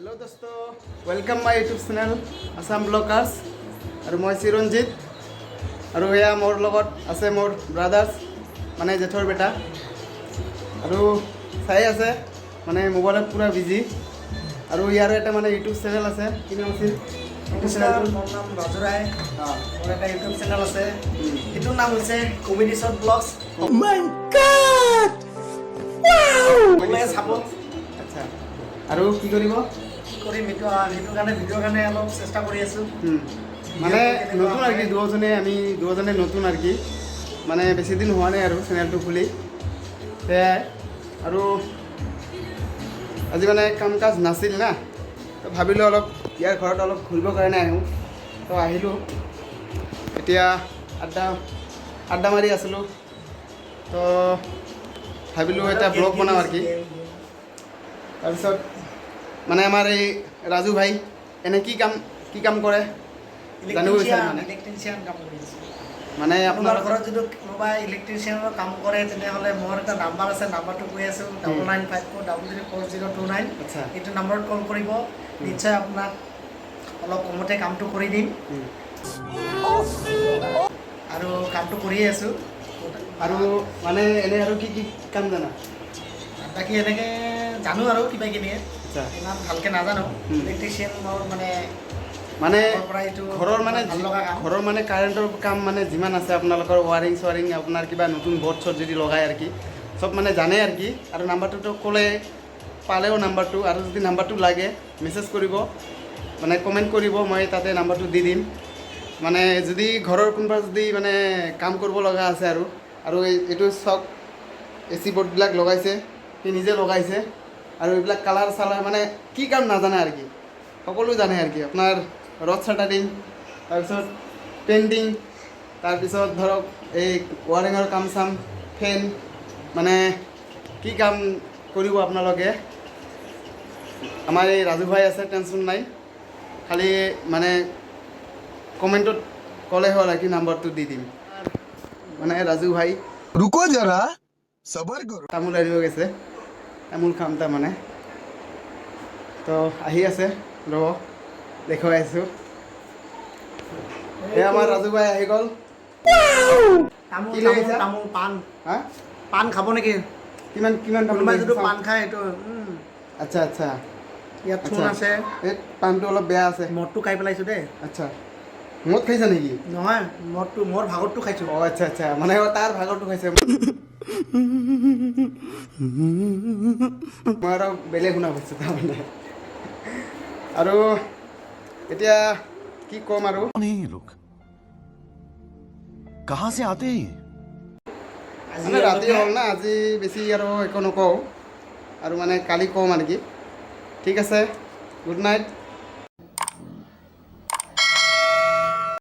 Hello' দোস্ত, welcome my YouTube channel Assam bloggers. আৰু মই চিৰঞ্জিত আৰু এয়া মোৰ লগত আছে মোৰ ব্ৰাদাৰ্ছ, মানে জেঠৰ বেটা। আৰু চাই আছে, মানে মোবাইলত পূৰা বিজি। আৰু ইয়াৰো এটা মানে ইউটিউব চেনেল আছে। কি নাম আছিল ইউটিউব নমস্কাৰ। চেনেলটোৰ? মোৰ নাম ৰাজু ৰায়। মোৰ এটা ইউটিউব চেনেল আছে। সেইটোৰ নাম হৈছে কমেডি শ্বট ব্লগছ। সকলোৱে চাব। আচ্ছা, আৰু কি কৰিব? কি কৰিম, সেইটো কাৰণে ভিডিঅ'ৰ কাৰণে অলপ চেষ্টা কৰি আছোঁ। মানে ভিডিঅ'টো নতুন আৰু কি। কেনেকুৱা হয়? দুয়োজনে, আমি দুয়োজনে নতুন আৰু কি, মানে বেছি দিন হোৱা নাই আৰু চেনেলটো খুলি। সেয়াই আৰু আজি মানে কাম কাজ নাছিল না, তো ভাবিলোঁ অলপ ইয়াৰ ঘৰত অলপ ঘূৰিবৰ কাৰণে আহোঁ। তো আহিলোঁ, এতিয়া আড্ডা আড্ডা মাৰি আছিলোঁ। তো ভাবিলোঁ এটা ব্লগ বনাওঁ আৰু কি। তাৰপিছত মানে আমাৰ এই ৰাজু ভাই এনে কি কাম কৰে জানিব বিচাৰিম মানে। ইলেক্ট্ৰিচিয়ান কাম কৰি আছোঁ। মানে আপোনাৰ আপোনাৰ ঘৰত যদি কোনোবাই ইলেক্ট্ৰিচিয়ানৰ কাম কৰে, তেনেহ'লে মোৰ এটা নাম্বাৰ আছে। নাম্বাৰটো কৈ আছোঁ, 9954334029। এইটো নাম্বাৰত কল কৰিব, নিশ্চয় আপোনাক অলপ কমতে কামটো কৰি দিম। আৰু কামটো কৰিয়ে আছোঁ। আৰু মানে এনে আৰু কি কি কাম জানা? বাকী এনেকৈ জানো আৰু কিবা কিবি। ইমান ভালকৈ নাজানো। ইলেক্ট্ৰিচিয়ান মোৰ মানে মানে আগৰ পৰা এইটো ঘৰৰ মানে ভাল লগা কাম। ঘৰৰ মানে কাৰেণ্টৰ কাম মানে যিমান আছে, আপোনালোকৰ ৱাৰিং চোৱাৰিং, আপোনাৰ কিবা নতুন বৰ্ড চৰ্ড যদি লগায় আৰু কি, চব মানে জানে আৰু কি। আৰু নাম্বাৰটোতো ক'লে পালেও নাম্বাৰটো, আৰু যদি নাম্বাৰটো লাগে মেছেজ কৰিব, মানে কমেণ্ট কৰিব, মই তাতে নাম্বাৰটো দি দিম। মানে যদি ঘৰৰ কোনোবা যদি মানে কাম কৰিব লগা আছে আৰু আৰু এইটো চাওক, এ চি বৰ্ডবিলাক লগাইছে, সি নিজে লগাইছে। আৰু এইবিলাক কালাৰ চালাৰ, মানে কি কাম নাজানে আৰু কি, সকলো জানে আৰু কি। আপোনাৰ ৰড চাটাৰিং, তাৰপিছত পেইণ্টিং, তাৰপিছত ধৰক এই ৱাৰিঙৰ কাম চাম, ফেন, মানে কি কাম কৰিব আপোনালোকে, আমাৰ এই ৰাজু ভাই আছে, টেনশ্যন নাই। খালি মানে কমেণ্টত ক'লে হ'ল আৰু কি, নাম্বাৰটো দি দিম। মানে ৰাজু ভাই रुको जरा, सबर करो। তামোল আনিব গৈছে, তামোল খাম তাৰমানে। তো আহি আছে, ৰ'ব, দেখুৱাই আছোঁ। এই আমাৰ ৰাজু ভাই আহি গ'ল। তামোল। কি লৈ তামোল। আহিছা? তামোল পাণ। হা? পাণ খাব নেকি? কিমান কিমান তামোল কোনোবাই লৈ যদি আহিছা? পাণ খায় এইটো আচ্ছা আচ্ছা ইয়াত চূণ আছে। এই পাণটো অলপ বেয়া আছে। মদটো খাই পেলাইছোঁ দেই। আচ্ছা, মদ খাইছা নেকি? নহয়, মদটো মোৰ ভাগৰটো খাইছোঁ। অঁ, আচ্ছা আচ্ছা, মানে তাৰ ভাগৰটো খাইছে। মই আৰু বেলেগ শুনা পাইছোঁ তাৰমানে। আৰু এতিয়া কি ক'ম আৰু। कौन है ये लोग? कहां से आते हैं ये? আজি মানে ৰাতি হ'ল না, আজি বেছি আৰু একো নকওঁ আৰু, মানে কালি কম আৰু কি। ঠিক আছে, গুড নাইট।